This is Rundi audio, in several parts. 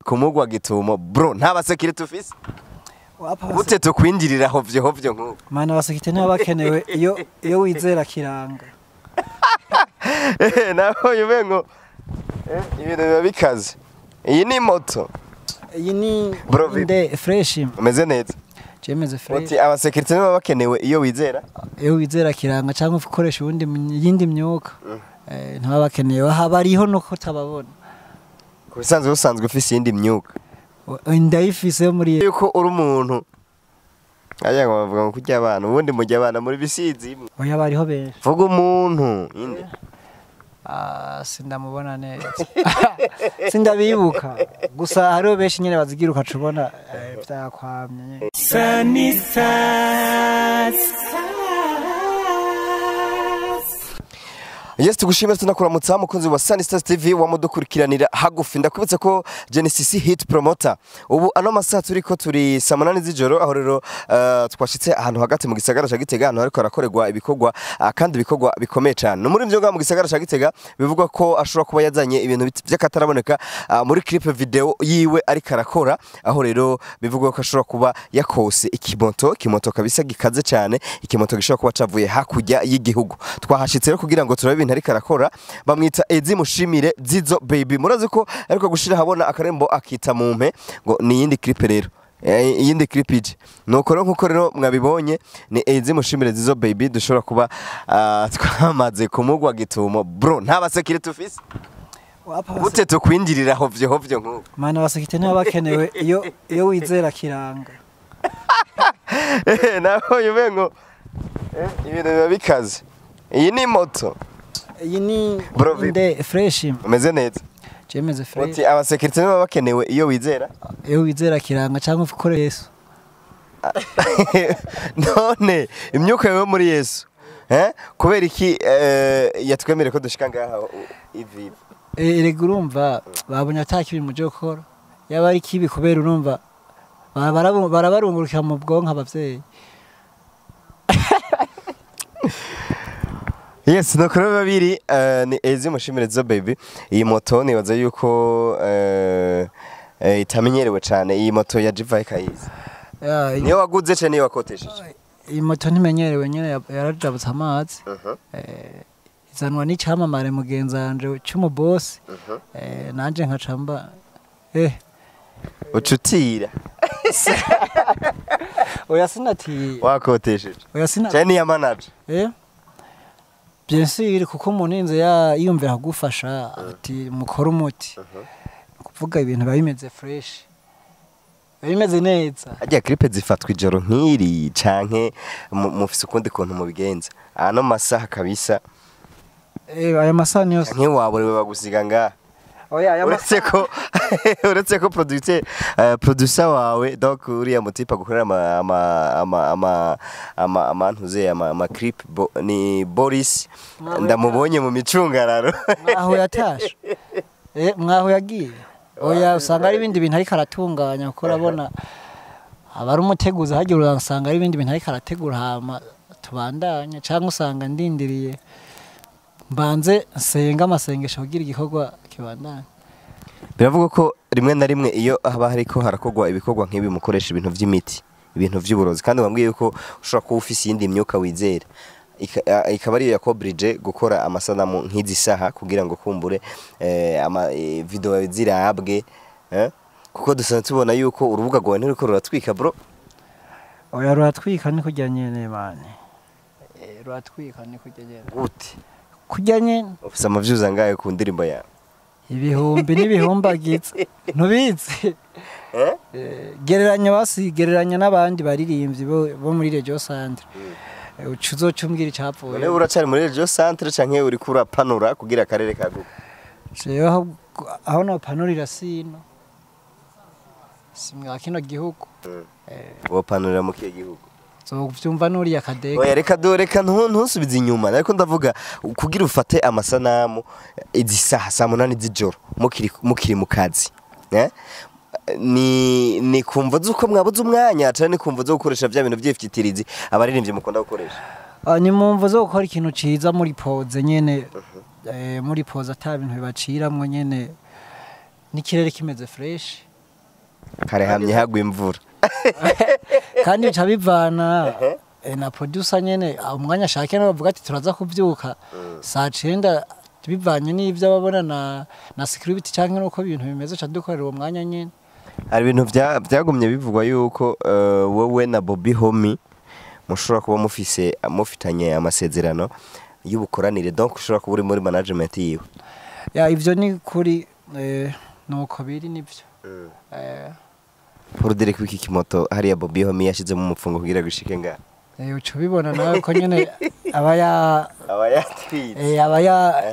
Kumugwa gitumo bro, nta basekirite ufise gute tukwinjirira hovyo hovyo nkuko? Mana, abasekirite ntibabakenewe iyo wizera kiranga. Naho yubengo ibintu biba bikaze. Iyi ni moto? Iyi ni Bro, nde fresh. Umeze neza? Jemeze fresh. Uti abasekirite ntibaba bakenewe iyo wizera? Iyo wizera kiranga cyangwa ukoresha ubundi yindi myuka, ntibaba bakenewe, haba hariho nuko utababona. Ku bisanzwe usanzwe ufise iyindi myuka? Ndayifise muri Yuko uri umuntu aya ngo bavuga ngo kurya abana, ubundi mujya abana muri bisizi imwe. Oya, bariho benshi. Vuga umuntu inde. Ah, sindamubona neza, sindabibuka, gusa hariho benshi nyene bazigira ukaca ubona vyakwamye nyene. Sunny Stars. Yes, tugushimira tunakuramutsa mukunzi wa Sunny Stars TV wamudukurikiranira hagufi. Ndakubitsa ko Genesis Hit Promoter ubu ano masaha turiko turi saa 8 z'ijoro, aho rero twashitse ahantu hagati mu gisagara ca Gitega, ahantu hariko harakorerwa ibikorwa, kandi ibikorwa bikomeye cyane. No muri mvyo mu gisagara ca Gitega bivugwa ko ashobora kuba yazanye ibintu by'akataraboneka muri clip video yiwe ariko arakora, aho rero bivugwa ko ashobora kuba yakose ikimoto kabisa gikaze cyane, ikimoto gishobora kuba cavuye hakurya y'igihugu. Twahashitse rero kugira ngo turabe ibintu ariko arakora. Bamwita Ezi Mushimire Zizo Baby. Murazi ko ariko gushira habona akarembo akita mumpe ngo ni yindi clip rero. Iyindi clip ije nuko rero nkuko rero mwabibonye ni Ezi Mushimire Zizo Baby dushobora kuba twamaze kumugwa gitumo. Bro, nta basekirite ufise? Gute tukwinjirira hovyo hovyo nkuko? Mana, abasekirite ntibabakenewe iyo wizera kiranga. Naho yubengo ibintu biba bikaze. Iyi ni moto? Iyi ni Bro, nde fresh. Umeze neza? Jemeze fresh. Uti abasekirite ntibaba bakenewe iyo wizera? Iyo wizera kiranga cyangwa ukoresha Yesu. None imyuka yawe muri Yesu, kubera iki yatwemereye ko dushika ngaha ivi? Erega urumva babonye ata kibi mu byo gukora, yaba ari kibi kubera urumva barabarungurukira mu bwonko abavyeyi. Yes, no kuri babiri ni Ezi Mushimire Zizo Baby. Iyi moto nibaza yuko itamenyerewe cyane, iyi moto ya Jiva Kayizi. Niyo waguze cyane, niyo wakotesheje? Iyi moto ntimenyerewe nyene, yarajabutse amazi. Izanwa n'icyamamare mugenzi wanje cy'umubosi, nanje nkacamba Ucutira? Oya, sinatiye. Wakotesheje? Oya, sina. Cyane niya manager? Bien sûr, kuko umuntu yinze yiyumvira kugufasha ati mukore umuti, kuvuga ibintu biba bimeze fresh, biba bimeze neza. Harya clip zifatwa ijoro nk'iri canke mufise ukundi kuntu mubigenza ano masaha kabisa? Aya masaha niyo. Canke waborewe bagusiga ngaha? Oya, aya Uretse ko producteur, producer wawe, donc uriya mutipe agukorera ama amantuze ama clip ni Boris, ndamubonye mu micungararo. Mwaho yatashe, mwaho yagiye. Oya, usanga ari ibindi bintu ariko aratunganya, kuko urabona aba ari umuteguzi, hagiye urasanga ari ibindi bintu ariko arategura, hama tubandanya, cyangwa usanga ndindiriye mbanze nsenga amasengesho kugira igikorwa kibandanye. Biravuga ko rimwe na rimwe iyo haba hariko harakorwa ibikorwa nk'ibi mukoresha ibintu vy'imiti, ibintu vy'uburozi, kandi wambwiye yuko ushobora kuba ufise iyindi myuka wizera ikaba ariyo yakobrije gukora amasanamu nk'izi saha kugira ngo kumbure ama video yawe zirabwe, kuko dusanzwe tubona yuko urubuga rwawe ntiruriko ruratwika bro. Oya, ruratwika ni kurya nyene mane. Ruratwika ni kurya nyene. Gute? Kurya nyene. Ufise amaviews angahe ku ndirimbo yawe? Ibihumbi n'ibihumbagiza, ntubizi? Eh? Gereranya basi, gereranya n'abandi baririmbyi bo muri Regio Centre. Uca uzoca umbwira icapfuye. None uracari muri Regio Centre canke uriko urapanura kugira akarere kaguke? Jewe aho nopanurira sino si mwa kino gihugu. Wopanurira mu kihe gihugu? Zovyumva nuriya kadege. Oya, reka do reka ntusubize inyuma. Ariko ndavuga kugira ufate amasanamu izi saha saa 8 z'ijoro mukiri mu kazi. Ni kumva zuko mwabuze umwanya cyane, ni kumva zo gukoresha bya bintu byifitirizi abaririmbyi mukunda gukoresha? Ah, ni mu mvo zo gukora ikintu ciza muri pose nyene, muri pose ata bintu bibaciramwo nyene, n'ikirere kimeze fresh. Kare hamye hagwa imvura. Kandi bica bivana na producer nyene, umwanya ashake nawe bavuga ati turaza kuvyuka saa 9, bivanye n'ivyo ababona na script canke nuko ibintu bimeze, ca dukorera uwo mwanya nyene. Hari ibintu vyagumye bivugwa yuko wowe na Bobby Homie mushobora kuba mufitanye amasezerano y'ubukoranire, donc ushobora kuba uri muri management yiwe. Ya, ivyo ni kuri, nuko biri, nivyo. Porudire kwiki kimoto hariya Bobby Homie yashizemo umupfungo kugira gushike nga. Uca ubibona nawe ko nyene aba ya aba yatwitse. Aba ya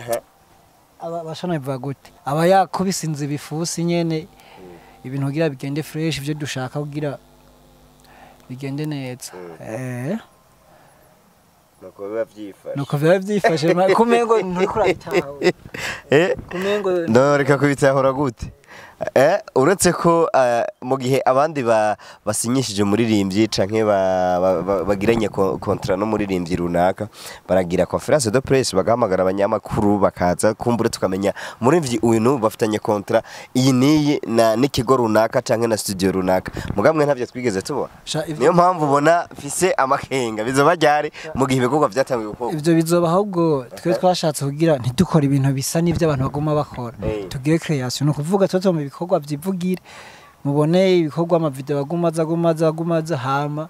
aba bashona bivuga gute, aba yakubise inzu ibifusi nyene, ibintu kugira bigende fresh, ivyo dushaka kugira bigende neza. Nuko biba vyifashe. Nuko biba vyifashe, kumengo nturiko urabitahura. Kumengo No, reka kubitahura gute? Uretse ko mu gihe abandi basinyishije umuririmbyi canke bagiranye contrat n'umuririmbyi runaka, baragira conférence de presse, bagahamagara abanyamakuru bakaza, kumbure tukamenya umuririmbyi uyu n'ubu bafitanye contrat iyi n'iyi na n'ikigo runaka canke na studio runaka. Mugamwe ntavyo twigeze tubona. Sha, Niyo mpamvu ubona mfise amakenga, bizoba ryari mu gihe ibikorwa vyatanguye gukorwa? Ivyo bizoba, ahubwo twe twashatse kugira ntidukore ibintu bisa n'ivyo abantu baguma bakora. Tugire création, ni ukuvuga tuba mu bikorwa vyivugire, mubone ibikorwa, amavideo agumaza agumaza agumaza, hama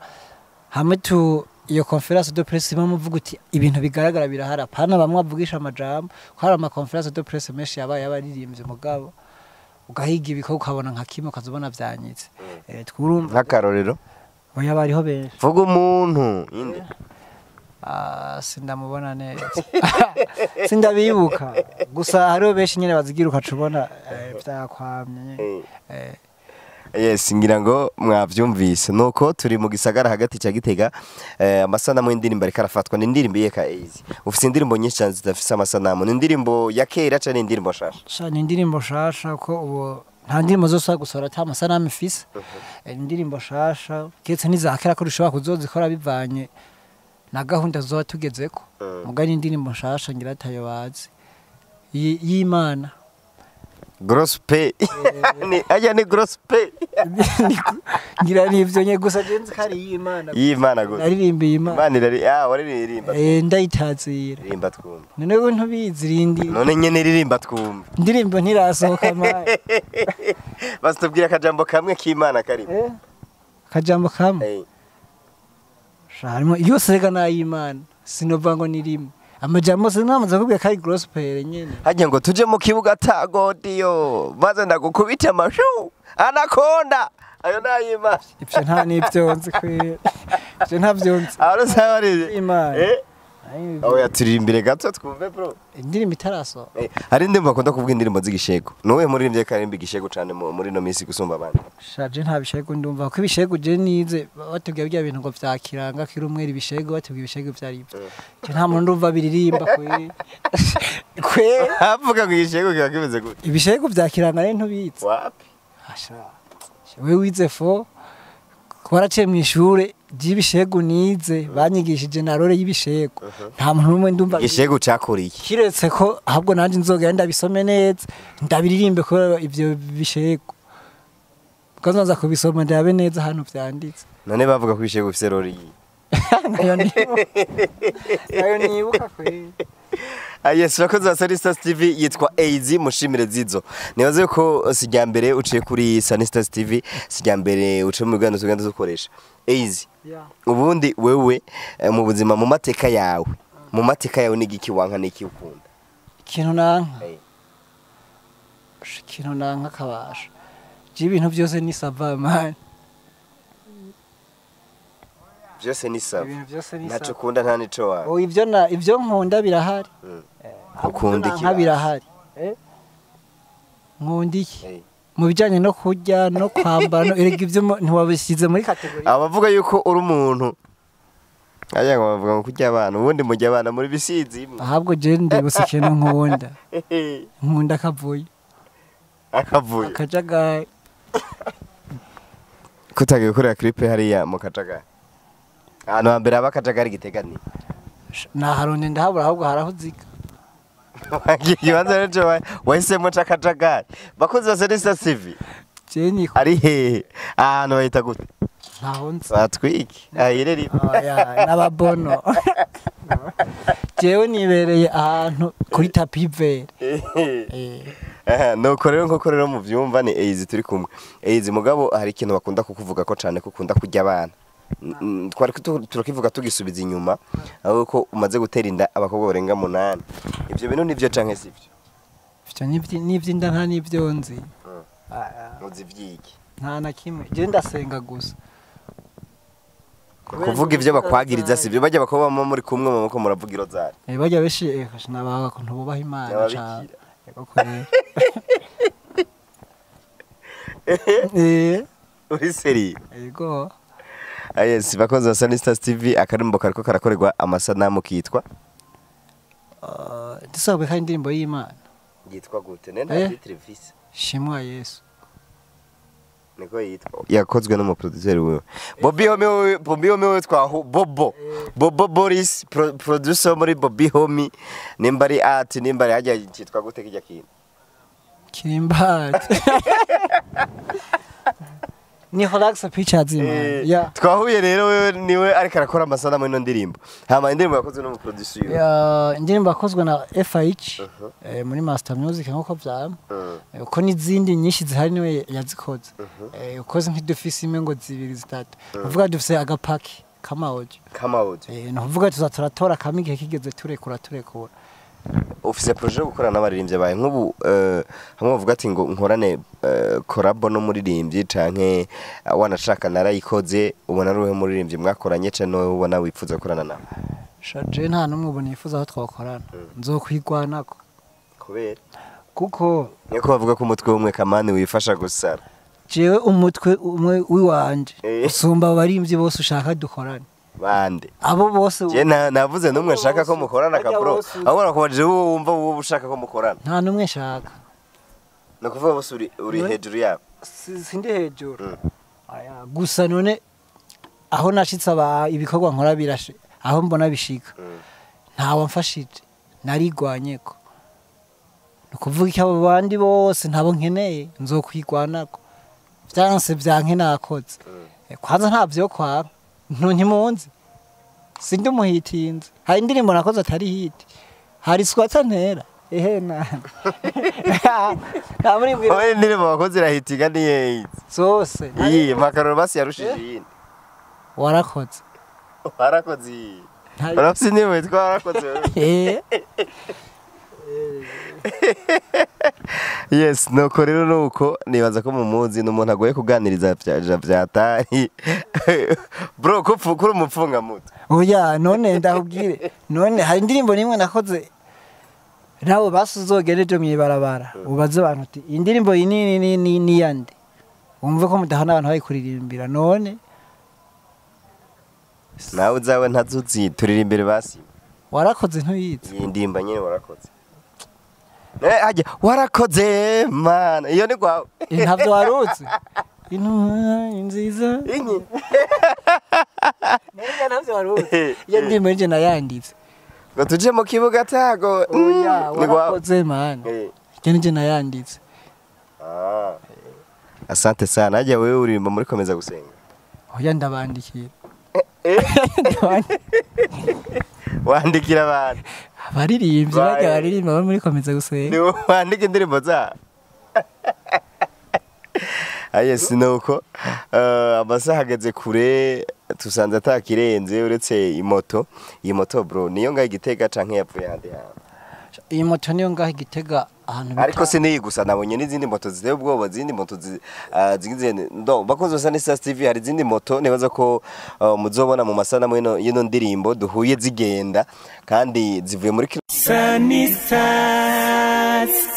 hamwe tu iyo conférence de presse imwe muvuga uti ibintu bigaragara birahari, apana bamwe bavugisha amajambo, ko hari ama conférence de presse menshi yabaye y'abaririmbyi, mugabo ugahiga ibikorwa ukabona nka kimwe ukazobona vyanyitse. Twurumva Nk'akarorero? Oya, bariho benshi. Vuga umuntu inde. Ah, sindamubona neza, sindabibuka, gusa hariho benshi nyene bazigira ukaca ubona vyakwamye nyene. Yes, ngira ngo mwavyumvise. Nuko turi mu gisagara hagati ca Gitega, amasanamu y'indirimbo ariko arafatwa. Ni indirimbo yeka Easy? Ufise indirimbo nyinshi cyane zidafise amasanamu. Ni indirimbo ya kera canke ni indirimbo nshasha? Sha, ni indirimbo shasha, ko ubu nta ndirimbo zose gusohora ata amasanamu ifise. Indirimbo shasha, keretse n'iza kera ko dushobora kuzozikora bivanye na gahunda zoba tugezeko. Muga ni indirimbo nshasha, ngira atayo bazi, y'Imana. Gospel. Ni aya ni gospel. Ngira ni ivyo nye gusa, je nzi ko ari iy'Imana. Y'Imana gusa. Naririmbiye Imana. Imana irari, ah, wariririmba. Ndayitazira. Ririmba twumva. None we ntubizi rindi? None nyene ririmba twumva. Indirimbo ntirasohoka mayi. Basi akajambo kamwe k'Imana karimo. Akajambo kamwe? Sha, harimo yose rega n'ay'Imana, sinova ngo ni rimwe, amajambo sinamaze kubwira ko ari gospel nyene. Hajya ngo tuje mu kibuga tagodiyo maze ndagukubita amashu anakonda, ayo n'ay'Imana. Ivyo nta n'ivyo nzi kwera, ivyo ntavyo nzi. Aho usaba ari Imana. Oya, turirimbire gato twumve, bro. Indirimbo itarasohoka? Hari indirimbo bakunda kuvuga, indirimbo z'igishego. Nuwe muririmbyi karirimba igishego cane muri no minsi gusumba abandi? Shaje, nta bishego ndumva, ko ibishego je nize batubwiye bya bintu ngo vyakiranga kiri umwera, ibishego batubwiye ibishego vyari ivyo. Je nta muntu ndumva biririmba kwe kwe. Avuga ngo igishego kiba kimeze gute? Ibishego vyakiranga rero ntubizi? Wapi. Asha, wewe wize fo waraciye mu ishure ry'ibishego, nize banyigishije na rore y'ibishego, nta muntu n'umwe ndumva. Igishego cakora iki? Kiretse ko ahubwo nanje nzogenda ndabisome neza, ndabiririmbe, kubera ivyo bishego kuko nza kubisoma ndabe neza hano vyanditse. None bavuga ko ibishego bifise rore iyi? Nayo nibuka, nayo nibuka kweli. Ah, yes, bakozi ba Sunny Stars TV, yitwa AZ Mushimire Zizo. Nibaze ko si rya mbere uciye kuri Sunny Stars TV, si rya mbere uciye mu biganiro tugenda dukoresha. AZ, ubundi wewe mu buzima, mu mateka yawe ni igiki wanka n'iki ukunda? Ikintu nanka? Ikintu nanka kabasha, je ibintu byose ni ça va, man. Byose ni sawa. Ibintu byose ni Ntaco ça va. ukunda, nta nico wanka. Oh, ivyo nkunda birahari. Ukunda iki? Nka birahari. Nkunda iki? Mu bijanye no kurya no kwambara no erega ivyo ntiwabishyize muri catégorie. Abavuga yuko uri umuntu aya ngo bavuga ngo kurya abana, ubundi mujya abana muri bisizi imwe. Ahubwo je ndibutse ikintu nkunda, nkunda akavuyo. Akavuyo. Akajagari. Kutagiye gukorera clip hariya mu kajagari, ahantu hambere haba akajagari Gitega ni Naharonde ndahabura, ahubwo harahuzika. Ikibanza rero wahisemo c'akajagari, bakozi ba Sunny Stars TV. Jenny Ari hehe? Ahantu bahita gute? Ntaho nzi. Batwiki ahireri. Oya, n'ababono. Jewe nibereye ahantu kuri tapis vert. Nuko rero nkuko rero muvyumva ni Easy turi kumwe. Easy, mugabo hari ikintu bakunda kukuvuga ko cane, ko ukunda kurya abana. Twari turakivuga tugisubiza inyuma, aho ko umaze gutera inda abakobwa barenga 8. Ivyo bintu nivyo canke sivyo? Ivyo n'ivyinda nta n'ivyo nzi. Uzi ivyiki? Nta na kimwe. Je ndasenga gusa. Kuvuga ivyo bakwagiriza sivyo, bajya bakobwa muri kumwe mu maboko muravuga irozari. Bajya benshi nabaga ko ntububaha Imana cyane. Uri seri? Yego. Yes, bakozi ba Sunny Stars TV, akarimbo kariko karakorerwa amasanamu kitwa dusabe kandi indirimbo y'Imana. Yitwa gute? Nenda titre visa. Shimwa Yesu. Niko yitwa. Yakozwe no mu producer wewe. Bobby Home, Bobby Home twaho Bobo. Bobo Boris producer muri Bobby Home, nimba ari art, nimba ari hajya cyitwa gute kijya kintu? Kimbati. Ni Relax Pictures imana. Yeah. Twahuye rero wewe niwe ariko arakora amasanamu ino ndirimbo. Hama indirimbo yakozwe no mu producer. Yeah, indirimbo yakozwe na FH muri Master Music nkuko vyama. Uko nizindi nyinshi zihari niwe yazikoze. Ukoze nk'idufisi imwe ngo zibiri zitatu. Uvuga dufise agapaki kama audio. Kama audio. No uvuga tuzaturatora kamwe igihe kigeze turekura. Ufise projet yo gukorana n'abaririmbyi bawe nk'ubu hamwe bavuga ati ngo nkorane collab no muririmbyi canke wanashaka narayikoze, ubona ari uhe muririmbyi mwakoranye canke nawe ubona wifuza gukorana nawe? Shaje nta numwe ubona yifuza aho twakorana. Nzokwigwanako. Kubera kuko niko bavuga ko umutwe umwe kamani wifasha gusara. Jewe umutwe umwe wiwanje usumba abaririmbyi bose ushaka dukorane. Bande abo bose je navuze numwe nshaka ko mukorana ka bro, abo nakubaje wowe wumva wowe ushaka ko mukorana. Nta numwe nshaka. Nakuvuga bose uri hejuru yabo. Sindi hejuru. Aya gusa none aho nashitse aba ibikorwa nkora birashe aho mbona bishika. Nta wamfashije narigwanyeko. Nukuvuga iki abo bandi bose ntabo nkeneye nzokwigwanako. Vyanse byanke nakoze. Kwanza nta vyo kwa ntimunzi. Sindi umuhitinze. Hari indirimbo nakoze atari hit. Hari swata ntera. Ehe na. Nta muri mbwira. Oye indirimbo wakoze irahitiga ni yeye. Zose. Iyi makaroro basi yarushije yindi. Warakoze. Warakoze. Urafise indirimbo yitwa warakoze. Yes, nuko rero nuko nibaza ko mumuzi n'umuntu agoye kuganiriza vyatari. Bro, ko kuri umupfunga muto. Oya, none ndakubwire. None hari indirimbo nimwe nakoze nabo basuzogereje mwibarabara. Ubaze abantu uti indirimbo iyi ni ni yande. Umve ko mudahana abantu bayikuririmbira none. Nawe uzawe ntazuzi turirimbire basi. Warakoze ntuyizi. Iyi ndimba nyene warakoze. Hajya warakoze mana iyo ni kwawe. Ntavyo warutse. Intumwa nziza. Inki. Nega ntavyo warutse. Iyo ndimba nje nayanditse. Ngo tuje mu kibuga tago. Oya warakoze mana. Iyo nje nayanditse. Asante sana. Hajya wewe urimba muri komeza gusenga. Oya ndabandikira. Wandikira abantu. Abaririmbyi bajya baririmba bari muri komeza gusenga. Ni wandika indirimbo za. Aye sinuko amasaha ageze kure tusanze atakirenze uretse imoto. Iyi moto bro niyo ngaho Igitega canke yapfuye handi hantu? Iyi moto niyo ngaho Igitega ahantu. Ariko siniyi gusa nabonye n'izindi moto ziteye ubwoba, izindi moto zigize ndo bakoze Sunny Stars TV. Hari izindi moto nibaza ko muzobona mu masanamu y'ino ndirimbo duhuye zigenda kandi zivuye muri Sunny Stars.